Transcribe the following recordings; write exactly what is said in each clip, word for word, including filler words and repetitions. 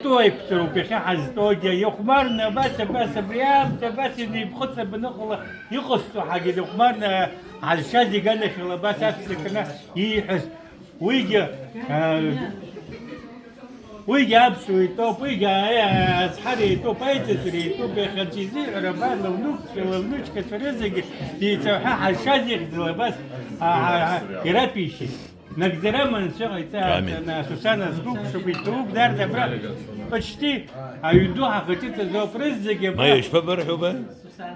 Ҳазтәоу аиқәҵароуп иахьа ҳазтәоугьы, ихәмарны абас, абас, абри аамҭа абас инеиԥхыҵ абаныҟала иҟасҵо ҳагьы ихәмарны ҳазшаз иганахьала абас аццакны ииҳәаз, уигьы, аа, уигьы аԥсуа итәоуп, уигьы, аа, ацҳара итәуп, аиҵыҵра итәуп, иахьа аӡәы изиҳәара абар, лывнукцәа, лывнучкацәа рызегьы деицәа ҳәа ҳазшаз ихьӡала абас, аа, ираԥишьит. Нагӡара маншәа ҟаиҵааит, Амин. Ана, Сусана, сгәы ԥшуп, иҭоуп, дарда абра почти аҩн ду ҳахаҿыҵыз ауп, рызегьы абра. Маиа, ишԥабарҳәо, ба?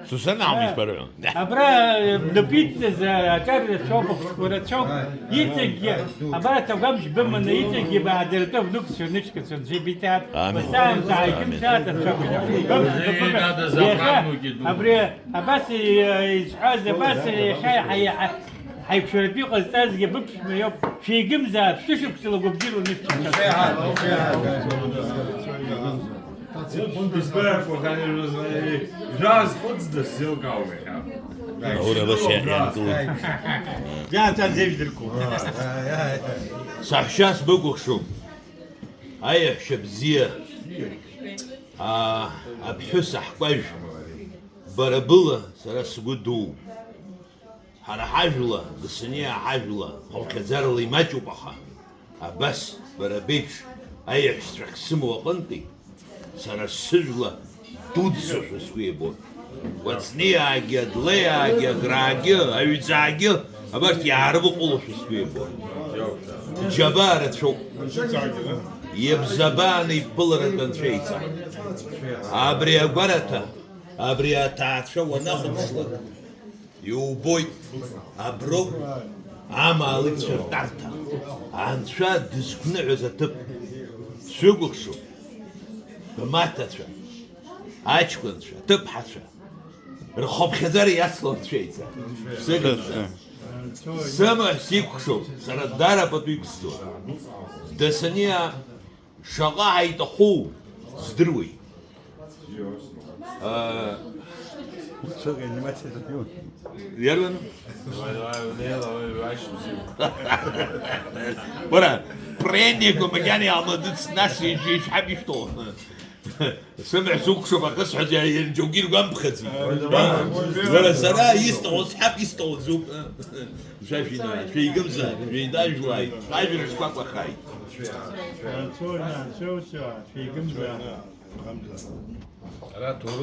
Сусана аума ишбарҳәо? Абра, э, бнапы идҵаз, э, аҿар рацәоуп, ахәшәқәа рацәоуп. Иҵегьгьы, абарҭ агәамшә быманы, иҵегьгьы бааӡаратәы внукцәа, внучкацәа, нцәа ибиҭааит. Амин. Басаамҭа ааигымцааит, Амин. Анцәа. Иахьа абри, абас, э, изҳәаз, абас, э, иахьа, ҳа-, ҳа-, Ҳаиқәшәаратәы иҟазҵазгьы быԥшәма иоуп, шәеигымзаап, шәышықәсала гәабзиала нышәҭахьан. Жәа зхәыцда сзеилкаауеит. Аура, абас иа-, ианкылоит. Жәа, ацәа зеижәдыркуп. Саҳәшьа сбыкәыхшоуп. Аиаҳәшьа бзиа. Аа, аԥҳәыс аҳкәажә. Бара была сара сгәы дуу. Ҳара ҳажәла, Дасаниаа ҳажәла, хәылԥхьаӡарала имаҷуп, аха абас, бара беиԥш аиаҳәшьцәа ахьсымоу аҟынтәи, сара сыжәла дуӡӡашәа сгәы иабоит. Кәаҵниаагьы, Адлеиаагьы, Аграагьы, Аҩӡаагьы, абарҭ иаарывҟәылошәа сгәы иабоит. Џьабаа рацәоуп. Иабзабааны иԥыларатәы анцәа иҵааит. Абри агәараҭа, абри аҭаацәа уанахәаԥшлак, Иубоит, аброуп амаалықьцәа ртәарҭа, анцәа дызқәныҳәаз аҭыԥ. Шәыкәыхшоуп, бмаҭацәа, аҷкәынцәа, аҭыԥҳацәа, рхыԥхьаӡара иацлон шәеиҵа. Шәзыҟаҵа. Сымаҳә сикәхшоуп, сара дара пату иқәсҵоит. Дасаниа Шаҟа ҳаиҭаху здыруеит. Э, Иарбану? Бара, премиақәа макьана иаалмадыц, нас ишәа-, ишәҳәап ишәҭаху. Сымаҳә сукәшоуп, акы сҳәаӡом, иара џьоукгьы иргәамԥхаӡеит. Уара, сара исҭаху сҳәап, исҭаху зуп. Шәа шәина, шәеигымзааит, шәеидажәлааит, шәажәра шкәакәахааит. Анцәа, анцәа, анцәа, шәеигымзааит. Ара аҭоурых